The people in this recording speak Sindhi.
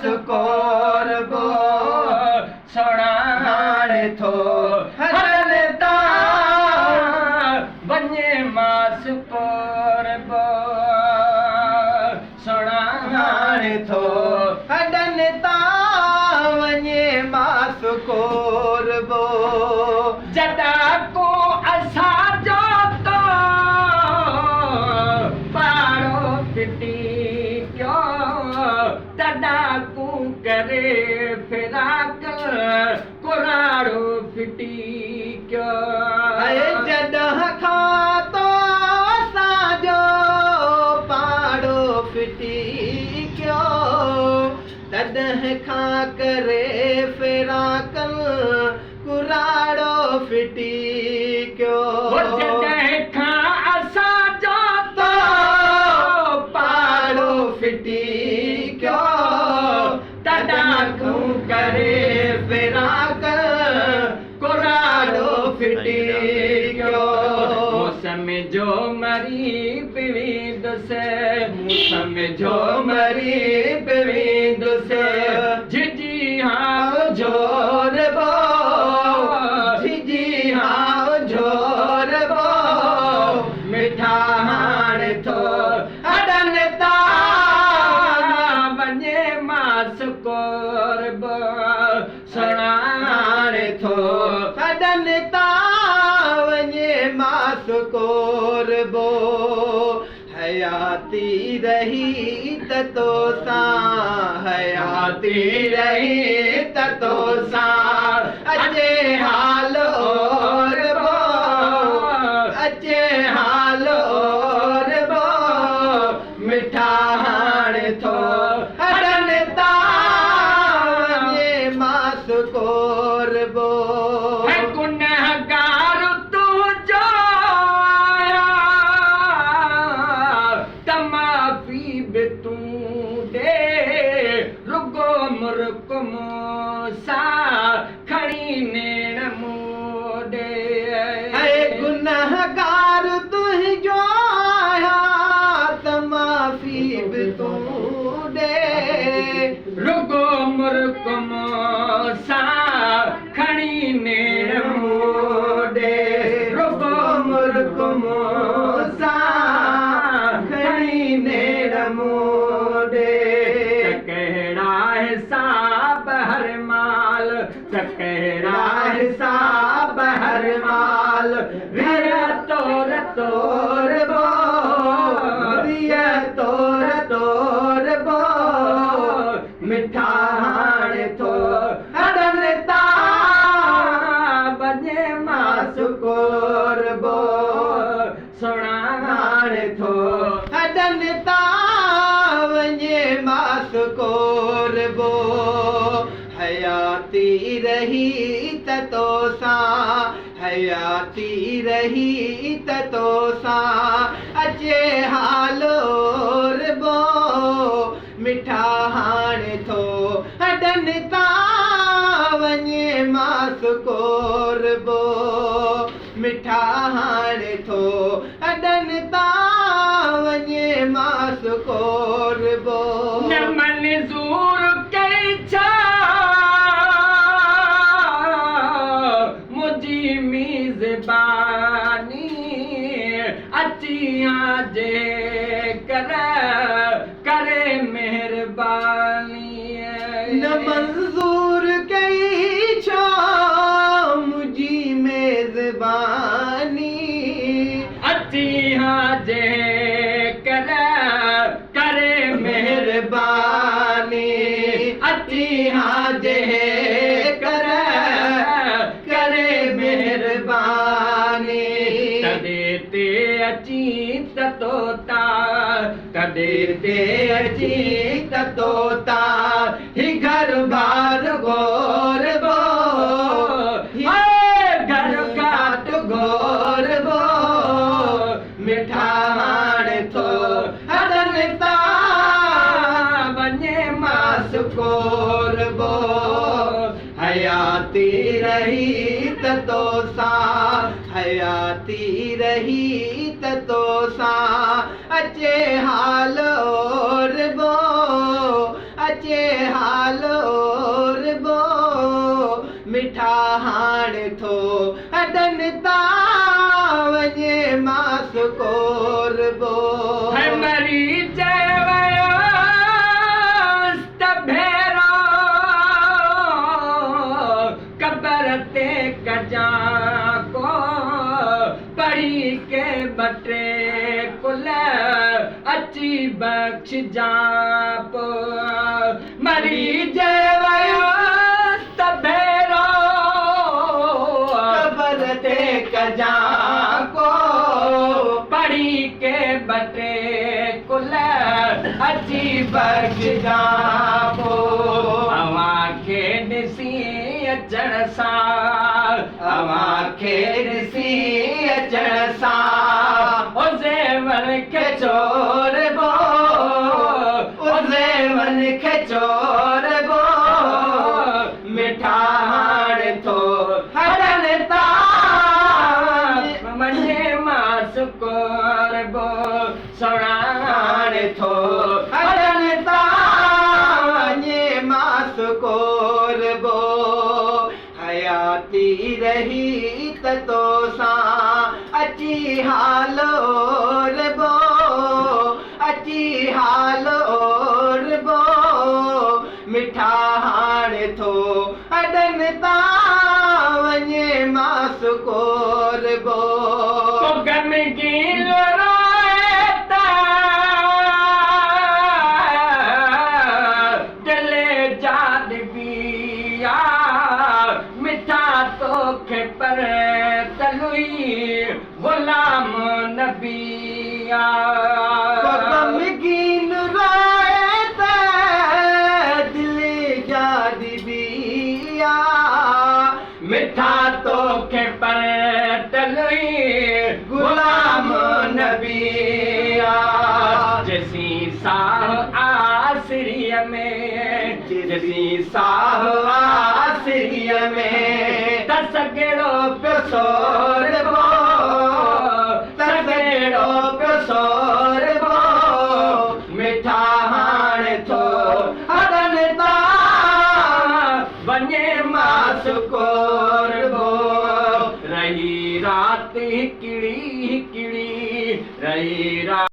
ماس ڪوربو، سهڻا هاڻي ٿو هڏن تان وڃي ماس ڪوربو، سهڻا هاڻي ٿو هڏن تان وڃي ماس ڪوربو. جڏا ڪو اسان جو تو پاڙو ڦٽي پيو، تڏا ڪون ڪري فراق ڪراڙو ڦٽي پيو. اي جڏهن کان تو اسان جو پاڙو ڦٽي پيو، تڏهن کان ڪري فراق ڪراڙو ڦٽي پيو. جڏهن کان اسان جو تو پاڙو ڦٽي پيو، تڏهن کان ڪري فراق ڪراڙو ڦٽي پيو. موسم جو مري به ويندس، موسم جو مري به ويندس، جهجهي هانء جهوربو، جهجهي هانء جهوربو، مٺا هاڻي ٿو هڏن تان وڃي ماس ڪوربو، سهڻا هاڻي ٿو هڏن تان وڃي ماس ڪوربو. حياتي رهي ته توسان، حياتي رهي ته توسان، اچي حال اوربو، اچي حال اوربو، مٺا هاڻي ٿو هڏن تان وڃي ماس ڪوربو. گنهگار تنهنجو آهيان ته معافي به تون ڏي، رڳو مرڪ مون سان کڻي نيڻ مون ڏي. اي گنهگار تنهنجو آهيان ته معافي به تون ڏي، رڳو مرڪ مون سان کڻي نيڻ مون ڏي، رڳو مرڪ مون سان کڻي نيڻ مون ڏي. ته ڪهڙا حساب هر مال، ته ڪهڙا حساب هر مال، ويهه تور توربو، ويهه تور توربو، مٺا هاڻي ٿو هڏن تان وڃي ماس ڪوربو، سهڻا هاڻي ٿو هڏن تان وڃي ماس ڪوربو. حياتي رهي ته توسان، حياتي رهي ته توسان، اچي حال اوربو، مٺا هاڻي ٿو هڏن تان وڃي ماس ڪوربو، مٺا هاڻي ٿو هڏن تان وڃي ماس ڪوربو. نه منظور ڪئي ڇا منهنجي ميزباني، اچي ها جي ڪر ڪري مهرباني. نه منظور ڪئي ڇا منهنجي ميزباني، اچي ها جي ڪر ڪري مهرباني، اچي ها جي ڪر ڪري مهرباني. تڏي تي اچي ته توتا، تڏي تي اچي ته توتا، هي گهر بار گهوربو، هي گهر گهاٽ گهوربو، مٺا هاڻي ٿو هڏن تان وڃي ماس ڪوربو. حياتي رهي ته توسان، حياتي رهي ته توسان، اچي حال اوربو، اچي حال هي مري چيوس ته ڀيرو قبر تي ڪجان ڪو، پڙهي ڪي ٻه ٽي قل اچي بخشجان پو. مري چيوس ته ڀيرو قبر تي ڪجان ڪو، پڙهي ڪي ٻه ٽي قل اچي بخشجان پو. اوهان کي ڏسي اچڻ سان، اوهان کي ڏسي اچڻ سان، او زيور کي چوربو، او زيور کي چوربو، مٺا هاڻي ٿو هڏن تان وڃي ماس ڪوربو، سهڻا هاڻي ٿو هڏن تان وڃي ماس ڪوربو. حياتي رهي ته توسان اچي حال اوربو، اچي حال اوربو، مٺا هاڻي ٿو هڏن تان وڃي ماس ڪوربو. ڪو غمگين روئي ته دل جا ڏبي آ، مٺا توکي پر تلوئي غلام نبي آ. ڪو غمگين روئي ته دل جا ڏبي آ، مٺا توکي پر تلوئي غلام نبي آ. جيسين ساهه آسريءَ ۾، جيسين ساهه آسريءَ ۾، ته سگهڙو پيو سوربو، سگهڙو پيو سوربو، مٺا هاڻي ٿو هڏن تان وڃي ماس ڪوربو. رهي رات هڪڙي هڪڙي رهي رات.